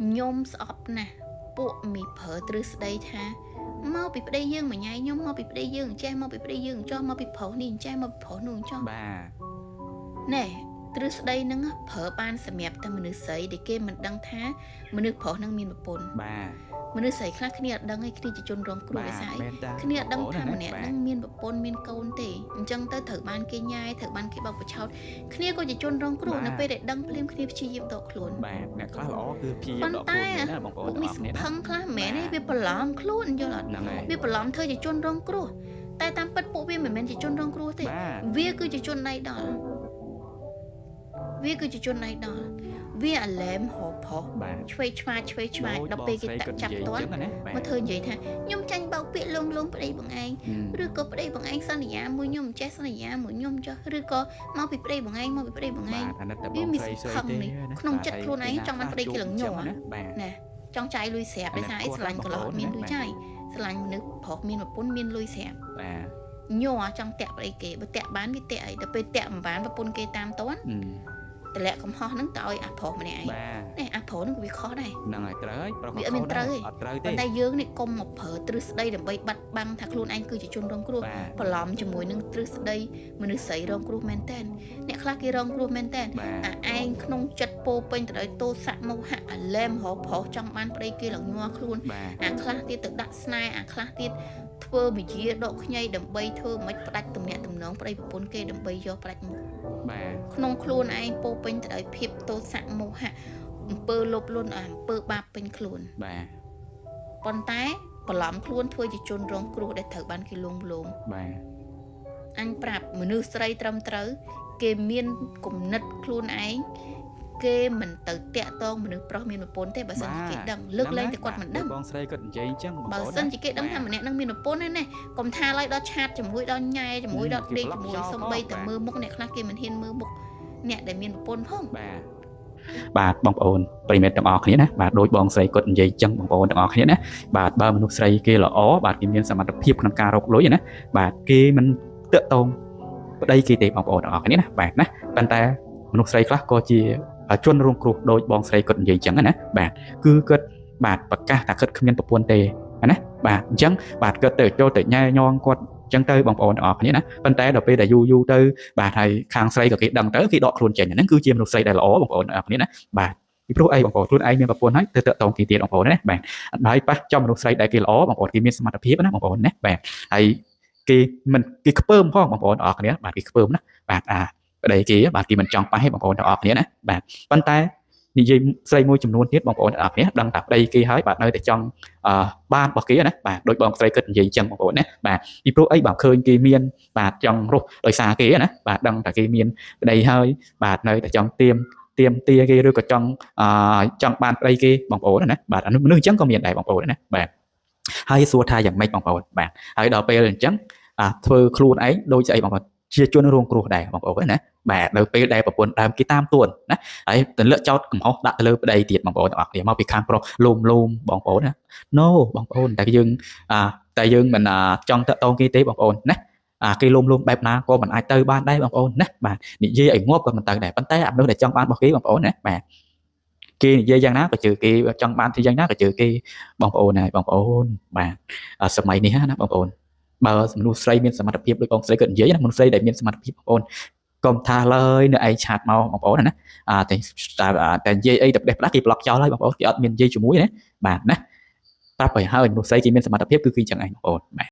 ខ្ញុំស្អប់ណាស់ពួកមីប្រើទ្រឹស្ដីថាមកពីប្តីយើងមួយញ៉ៃខ្ញុំមកពីប្តីយើងអញ្ចេះមកពីប្តីយើងអញ្ចោះមកពីប្រុសនេះអញ្ចេះមកពីប្រុសនោះអញ្ចោះ បាទ ណែទ្រឹស្ដីហ្នឹងប្រើបានសម្រាប់តែមនុស្សស្រីដែលគេមិនដឹងថាមនុស្សប្រុសហ្នឹងមានប្រពន្ធ បាទ មនុស្សស្រីខ្លះគ្នាអត់ដឹងឯងគ្នាជាជនរងគ្រោះ បាទ ដោយសារអី មែនតា គ្នាអត់ដឹង បងប្អូ ថាម្នាក់ នណាបាទ ហ្នឹងមានប្រពន្ធមានកូនទេអញ្ចឹងទៅត្រូវបានគេញ៉ែត្រូវបានគេបោកបញ្ឆោតគ្នាក៏ជាជនរងគ្រោះ បាទ នៅពេលដែលដឹងភ្លាមគ្នាព្យាយាមដកខ្លួន បាទអ្នកខ្លះល្អគឺព្យាយាម ប៉ុន្ ដកខ្លួន តែ មែនណាបងប្អូ ពួក នទាំងអស់គ្នាណា មីសង្ភឹងខ្លះមិនមែនទេ បាទ វាបន្លំខ្លួនយល់អត់ ហ្នឹងហើយ វាបន្លំធ្វើជាជនរងគ្រោះតែតាមពិតពួកវាមិនមែនជាជនរងគ្រោះទេ បាទ វាគឺជាជនណៃដល់វាគឺជាជនណៃដល់វាអាឡែមហោផុស បាទ ឆ្វេងឆ្វាឆ្វេងឆ្វា ដូច ដល់ បងស្រី ពេលគេតាក់ គាត់និយាយ ចាប់ទាន់ អញ្ចឹងណាបាទ មកធ្វើនិយាយថាខ្ញុំចាញ់បោកពាក្យលងលងប្តីបងឯង ឬក៏ប្តីបងឯងសន្យាមួយខ្ញុំចេះសន្យាមួយខ្ញុំចុះឬក៏មកពីប្តីបងឯងមកពីប្តីបងឯ បា ង ទអាណិតតែ វាមាន បងស្រី សង្ឃឹម ស្រីទេ នេះ ណា ក្នុង បាទ ចិត្តខ្លួនឯង ហើយ ចង់បានប្តីគេឡើងញ័រ ណាបាទ ណាចង់ចាយលុយស្រាប់ អា ដោយសារអី ណិត ស្រឡាញ់កន្លោះ គាត់ មានលុយ បាទ ចាយស្រឡាញ់មនុស្សប្រុសមានប្រពន្ធមានលុយស្រាប់ បាទ ញ័រចង់តាក់ប្តីគេបើតាក់បានវាតាក់អីដល់ពេលតាក់មិនបានប្រពន្ធគេតាមតន់ អឺ តម្លាក់កំហុសហ្នឹងទៅឲ្យអាប្រុសម្នាក់ឯង បាទ នេះអាប្រុសហ្នឹងក៏វាខុសដែរ ហ្នឹងហើយត្រូវហើយប្រុស វាអត់មានត្រូវទេ អត់ត្រូវទេ ប៉ុន្តែយើងនេះកុំមកប្រើទ្រឹស្ដីដើម្បីបាត់បង់ថាខ្លួនឯងគឺជាជនរងគ្រោះ បាទ បន្លំជាមួយនឹងទ្រឹស្ដីមនុស្សស្រីរងគ្រោះមែនតើអ្នកខ្លះគេរងគ្រោះមែនតើ បាទ អាឯងក្នុងចិត្តពោពេញទៅដោយទោសៈមោហៈអាឡែមរកប្រុសចង់បានប្តីគេឡើងញ័រខ្លួន បាទ អាខ្លះទៀតទៅដាក់ស្នេហ៍អាខ្លះទៀតធ្វើវិជាដកខ្ញីដើម្បីធ្វើមិនផ្ដាច់ទំនាក់ទំនងប្តីប្រពន្ធគេដើម្បីយកផ្ដាច់មុខ បាទ ក្នុងខ្លួនឯងពោពេញទៅដោយភាពទោសៈមោហៈអំពើលោភលន់អាអំពើបាបពេញខ្លួន បាទ ប៉ុន្តែបន្លំខ្លួនធ្វើជាជនរងគ្រោះដែលត្រូវបានគេលួងលោម បាទ អញប្រាប់មនុស្សស្រីត្រឹមត្រូវគេមានគំនិតខ្លួនឯងគេមិនទៅតាក់ទងមនុស្សប្រុសមានប្រពន្ធទេបើសិនជាគេដឹងលើកលែងតែគាត់មិនដឹង បងស្រីគាត់និយាយអញ្ចឹងបង បើ ប្អូន សិនជាគេដឹងថាម្នាក់នឹងមានប្រពន្ធណាកុំថាឡើយដល់ឆាតជាមួយដល់ញ៉ែជាមួយដល់ដេកជាមួយសំបីតែមើលមុខអ្នកខ្លះគេមិនហ៊ានមើលមុខអ្នកដែលមានប្រពន្ធផង បាទបាទបងប្អូនប្រិយមិត្តទាំងអស់គ្នាណាបាទដូចបងស្រីគាត់និយាយអញ្ចឹងបងប្អូនទាំងអស់គ្នាណាបាទបើមនុស្សស្រីគេល្អបាទគេមានសមត្ថភាពក្នុងការរកលុយណាបាទគេមិនតាក់ទងប្តីគេទេបងប្អូនទាំងអស់គ្នាណាបាទណាប៉ុន្តែមនុស្សស្រីខ្លះក៏ជាជនរងគ្រោះដូចបងស្រីគាត់និយាយអញ្ចឹងណាបាទគឺគាត់បាទប្រកាសថាគាត់គ្មានប្រពន្ធទេណាបាទអញ្ចឹងបាទគាត់ទៅចូលទៅញ៉ែញងគាត់អញ្ចឹងទៅបងប្អូនទាំងអស់គ្នាណាប៉ុន្តែដល់ពេលដែលយូរយូរទៅបាទហើយខាងស្រីក៏គេដឹងទៅគេដកខ្លួនចេញហ្នឹងគឺជាមនុស្សស្រីដែលល្អបងប្អូនទាំងអស់គ្នាណាបាទពីព្រោះអីបងប្អូនខ្លួនឯងមានប្រពន្ធហើយទៅតាក់ទងគេទៀតបងប្អូនណាបាទហើយប៉ះចំមនុស្សស្រីដែលគេល្អបងប្អូនគេមានសមត្ថភាពណាបងប្អូនណាបាទហើយគេមិនគេខ្ពើមផងបងប្អូនទាំងអស់គ្នាបាទគេខ្ពើមណាបាទអាប្តីគេបាទគេមិនចង់ប៉ះទេបងប្អូនទាំងអស់គ្នាណាបាទប៉ុន្តែនិយាយស្រីមួយចំនួនទៀតបងប្អូនទាំងអស់គ្នាដឹងតែប្តីគេហើយបាទនៅតែចង់អឺបានរបស់គេណាបាទដូចបងស្រីគិតនិយាយអញ្ចឹងបងប្អូនណាបាទពីព្រោះអីបើឃើញគេមានបាទចង់រស់ដោយសារគេណាបាទដឹងតែគេមានប្តីហើយបាទនៅតែចង់ទៀមទៀមទាគេឬក៏ចង់អឺចង់បានប្តីគេបងប្អូនណាបាទអានោះមនុស្សអញ្ចឹងក៏មានដែរបងប្អូនណាបាទហើយសួរថាយ៉ាងម៉េចបងប្អូនបាទហើយដល់ពេលអញ្ចឹងអាធ្វើខ្លួនឯងដូចស្អីបងប្អូនជាជនរងគ្រោះដែរបងប្អូនណាបាទនៅពេលដែលប្រពន្ធដើមគេតាមទួនណាហើយទម្លាក់ចោតកំហុសដាក់ទៅលើប្តីទៀតបងប្អូនទាំងអស់គ្នាមកពីខាងប្រុសលូមលូមបងប្អូនណា No បងប្អូនតែយើងអាតែយើងមិនចង់តាក់ទងគេទេបងប្អូនណាអាគេលូមលូមបែបណាក៏មិនអាចទៅបានដែរបងប្អូនណាបាទនិយាយឲ្យងាប់ក៏មិនទៅដែរប៉ុន្តែអាមនុស្សដែលចង់បានរបស់គេបងប្អូនណាបាទគេនិយាយយ៉ាងណាក៏ជឿគេចង់បានទីយ៉ាងណាក៏ជឿគេបងប្អូនហើយបងប្អូនបាទសម័យនេះណាបងប្អូនបើមនុស្សស្រីមានសមត្ថភាពដូចបងស្រីគាត់និយាយណាមនុស្សស្រីដែលមានសមត្ថភាពបងប្អូនកុំថាឡើយនៅឯងឆាតមកបងប្អូនណាអាតែតែនិយាយអីតែផ្ដេសផ្ដាស់គេប្លុកចោលហើយបងប្អូនគេអត់មាននិយាយជាមួយណាបាទណាប្រាប់ឲ្យហើយមនុស្សស្រីគេមានសមត្ថភាពគឺគេចឹងឯងបងប្អូនបាទ។